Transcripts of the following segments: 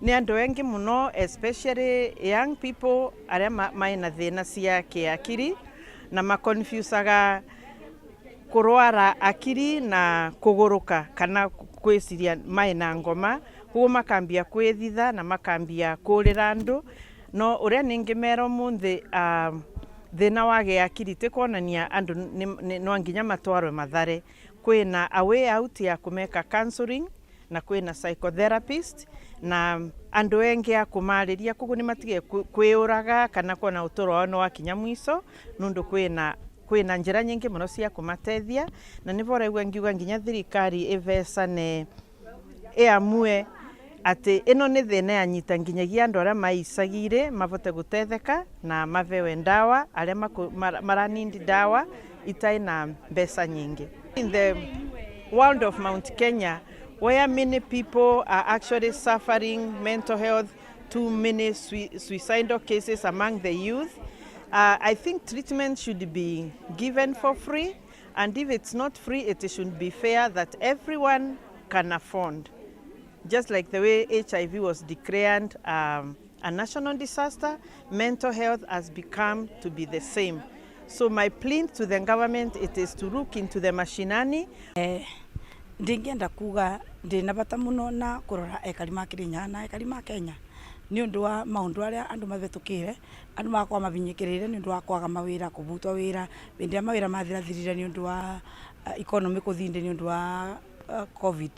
Nĩ andũ engi mũno, especially young people arĩa maina thĩna cia kĩakiri na maconfusaga kũrwara akiri na kũgũrũka kana kwĩciria maina ngoma, koguo makambia kwĩthitha na makambia kũrĩra andũ. No ũrĩa ningĩmera ũmũthĩ, thĩna wa gĩakiri ti kuonania andũ no nginya matwarwe Mathare. Kwĩna a way out ya kũmeka counseling na kwĩna psychotherapist na andũ engi a kũmarĩria, koguo nĩ matige kwĩũraga kana kuona ũtũro wao nĩ wakinya mwico, nũndũ kwĩna njĩra nyingĩ mũno cia kũmatethia. Na nĩvo ũraigua ngiuga nginya thirikari ĩvecane ĩamue atĩ ĩno nĩ thĩna yanyita nginyagia andũ arĩa maicagi-rĩ mabote gũtetheka na mavewe ndawa arĩa maranindi ndawa itarĩ na mbeca nyingĩ. In the world of Mount Kenya, where many people are actually suffering mental health, too many suicidal cases among the youth, I think treatment should be given for free, and if it's not free, it should be fair that everyone can afford. Just like the way HIV was declared a national disaster, mental health has become to be the same. So my plea to the government, it is to look into the mashinani. Ndingienda kuga ndina bata muno na kurora ekari ma Kirinyaga na ekari ma Kenya ni undu wa maundu aria andu mathetukire, andu magakorwo mabinyikirire ni undu wa kwaga mawira, kubutwa wira hindi ria mawira mathirathirire ni undu wa economy kuthinde ni undu wa COVID,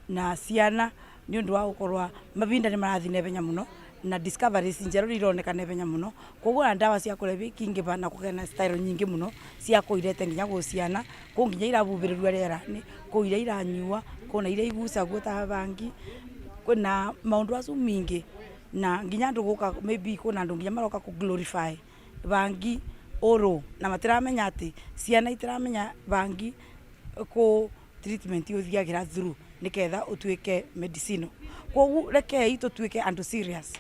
na ciana ni undu wa gukorwa mavinda ni marathi naihenya muno na discoveries njeru ni ironeka naihenya muno. Koguo na ndawa cia kulevya ikingĩva na kũgĩa na style nyingĩ muno cia kũirete nginya gwĩ ciana, kũ nginya irabubĩrĩrua rĩera-inĩ, kũ iria iranyua, kwĩna iria igucagwo ta bangi, kwĩna maũndũ acu mingĩ, na nginya andũ gũka maybe kwĩna andũ nginya maroka kũ glorify bangi ũrũ na matiramenya atĩ ciana itiramenya bangi kũ treatment ũthiagĩra through nĩketha ũtuĩke medicinal. Koguo rekei tũtuĩke andũ serious.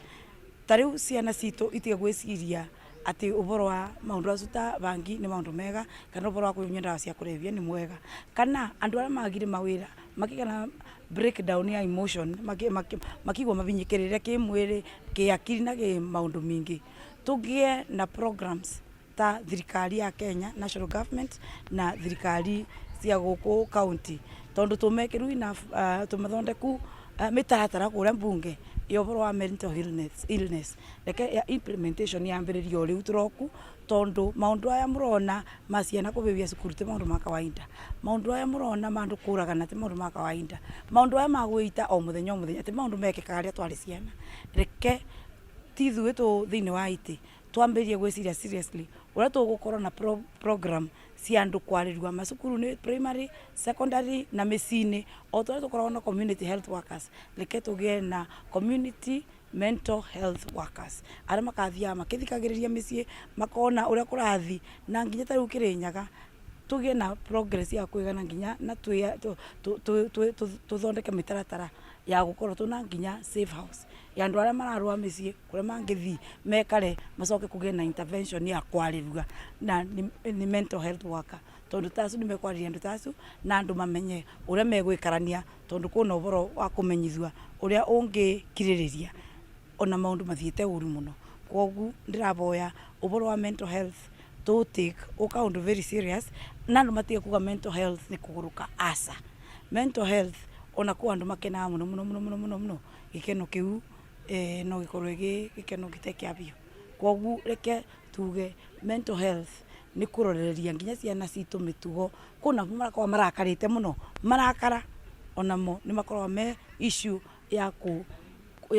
Ta rĩu ciana citũ itige gwĩciria atĩ ũboro wa maũndũ acu ta bangi nĩ maũndũ mega, kana ũboro wa kũnyua ndawa cia kũrebia nĩ mwega, kana andũ arĩa magire mawĩra makĩgĩa na breakdown ya emotion, makigua mabinyĩkĩrĩre kĩmwĩrĩ, kĩakiri na kĩ maũndũ mingĩ. Tũgĩe na programs ta thirikari ya Kenya, national government, na thirikari cia gũkũ county, tondũ tũmekĩru enough, tũmathondeku mĩtaratara kũrĩa mbunge ya ũboro wa mental illness. Reke ya implementation yambĩrĩrio o rĩu tũroku, tondũ maũndũ aya mũrona ma ciana kũbĩbia cukuru ti maũndũ ma kawaida, maũndũ aya mũrona ma andũ kũragana ti maũndũ ma kawaida, maũndũ aya ma gwĩita o mũthenya o mũthenya ti maũndũ mekĩkaga rĩrĩa twarĩ ciana. Reke ti ithuĩ tũ thĩinĩ wa itĩ twambĩrĩrie gwĩciria seriously ũrĩa tũgũkorwo na program cia andũ kwarĩrua macukuru-inĩ, primary, secondary na mĩciĩ-inĩ, o ta ũrĩa tũkoragwo na community health workers. Reke tũgĩe na community mental health workers arĩa makathiaga makĩthikagĩrĩria mĩciĩ, makona ũrĩa kũrathi, na nginya ta rĩu Kĩrĩnyaga tũgĩe na progress ya kũigana nginya na tũthondeke mĩtaratara ya gũkorwo tũna nginya safe house ya andũ arĩa mararũa mĩciĩ, kũrĩa mangĩthiĩ mekare macoke kũgĩe na intervention ya kwarĩrua na nĩ mental health worker, tondũ ta acio nĩ mekwarĩria andũ ta acio na andũ mamenye ũrĩa megũikarania, tondũ kwĩna ũboro wa kũmenyithua ũrĩa ũngĩkirĩrĩria ona maũndũ mathiĩte ũru mũno. Koguo ndĩraboya ũboro wa mental health tũ take o kaũndũ very serious, na andũ matige kuga mental health nĩ kũgũrũka. Aca, mental health ona kwĩ andũ makenaga mũno mũno mũno mũno mũno mũno, gĩkeno kĩu no gĩkorwo gĩ gĩkeno gĩtarĩ kĩa biũ. Koguo reke tuge mental health nĩ kũrorereria nginya ciana citũ mĩtugo. Kwĩna marakorwo marakarĩte mũno, marakara onamo nĩ makoragwo me issue ya kũ